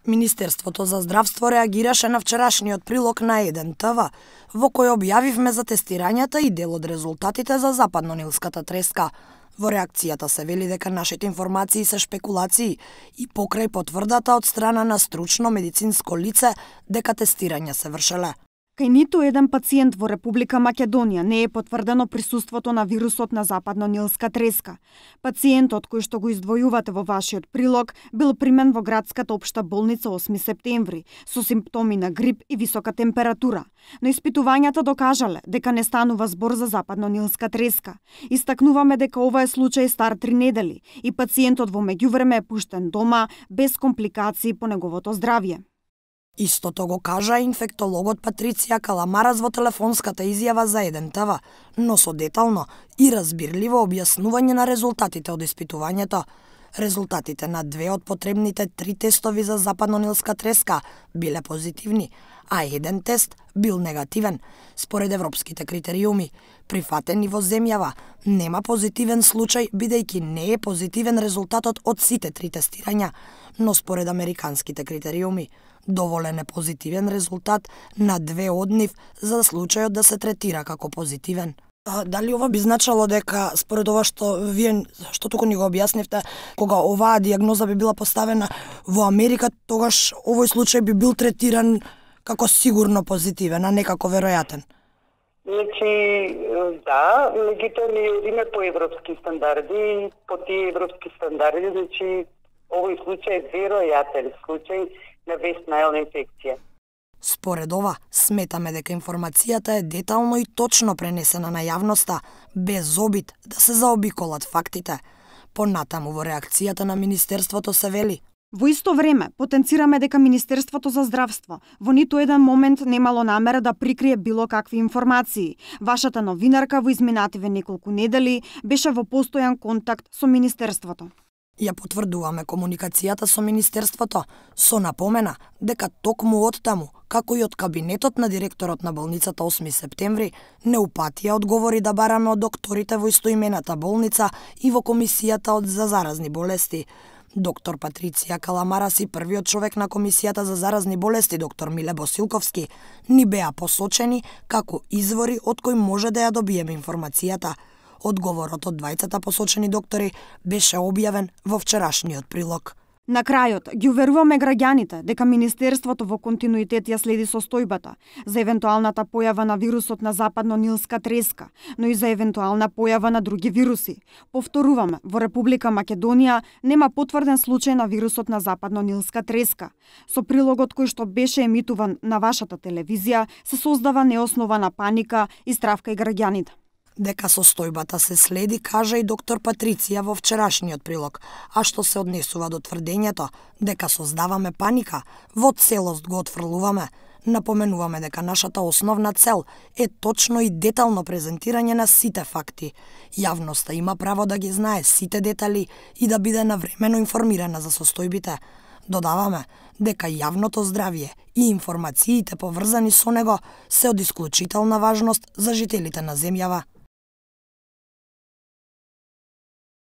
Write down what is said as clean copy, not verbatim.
Министерството за здравство реагираше на вчерашниот прилог на 1 ТВ, во кој објавивме за тестирањата и дел од резултатите за западно-нилската треска. Во реакцијата се вели дека нашите информации се шпекулации и покрај потврдата од страна на стручно медицинско лице дека тестирања се вршеле. Кај ниту еден пациент во Република Македонија не е потврдено присуството на вирусот на западно-нилска треска. Пациентот кој што го издвојувате во вашиот прилог бил примен во градската општа болница 8 септември со симптоми на грип и висока температура. Но испитувањата докажале дека не станува збор за западно-нилска треска. Истакнуваме дека ова е случај стар 3 недели и пациентот во меѓувреме е пуштен дома без компликации по неговото здравје. Истото го кажа инфектологот Патриција Каламарас во телефонската изјава за 1 ТВ, но со детално и разбирливо објаснување на резултатите од испитувањето. Резултатите на 2 од потребните 3 тестови за западно-нилска треска биле позитивни, а 1 тест бил негативен. Според европските критериуми, прифатени во земјава, нема позитивен случај бидејќи не е позитивен резултатот од сите 3 тестирања, но според американските критериуми, доволен е позитивен резултат на 2 од нив за случајот да се третира како позитивен. Дали ова би значило дека според ова што вие што туку ни го објаснивте, кога оваа дијагноза би била поставена во Америка, тогаш овој случај би бил третиран како сигурно позитивен, а не како веројатен? Значи, да, меѓутоа ние одиме по европски стандарди и по тие европски стандарди, значи овој случај е веројатен случај на вестнаелна инфекција. Според ова, сметаме дека информацијата е детално и точно пренесена на јавноста, без обид да се заобиколат фактите. Понатаму во реакцијата на Министерството се вели: Во исто време, потенцираме дека Министерството за здравство во ниту еден момент немало намера да прикрие било какви информации. Вашата новинарка во изминативе неколку недели беше во постојан контакт со Министерството. Ја потврдуваме комуникацијата со Министерството, со напомена дека токму од таму, како и од кабинетот на директорот на болницата 8 септември, не упатија одговори да бараме од докторите во истоимената болница и во Комисијата за заразни болести. Доктор Патриција Каламарас и првиот човек на Комисијата за заразни болести, доктор Миле Босилковски, ни беа посочени како извори од кои може да ја добиеме информацијата. Одговорот од двајцата посочени доктори беше објавен во вчерашниот прилог. На крајот, ги уверуваме граѓаните дека Министерството во континуитет ја следи состојбата за евентуалната појава на вирусот на западно-нилска треска, но и за евентуална појава на други вируси. Повторуваме, во Република Македонија нема потврден случај на вирусот на западно-нилска треска. Со прилогот кој што беше емитуван на вашата телевизија, се создава неоснована паника и страв кај граѓаните. Дека состојбата се следи, кажа и доктор Патриција во вчерашниот прилог, а што се однесува до тврдењето дека создаваме паника, во целост го отфрлуваме. Напоменуваме дека нашата основна цел е точно и детално презентирање на сите факти. Јавноста има право да ги знае сите детали и да биде навремено информирана за состојбите. Додаваме дека јавното здравје и информациите поврзани со него се од исклучителна важност за жителите на земјава.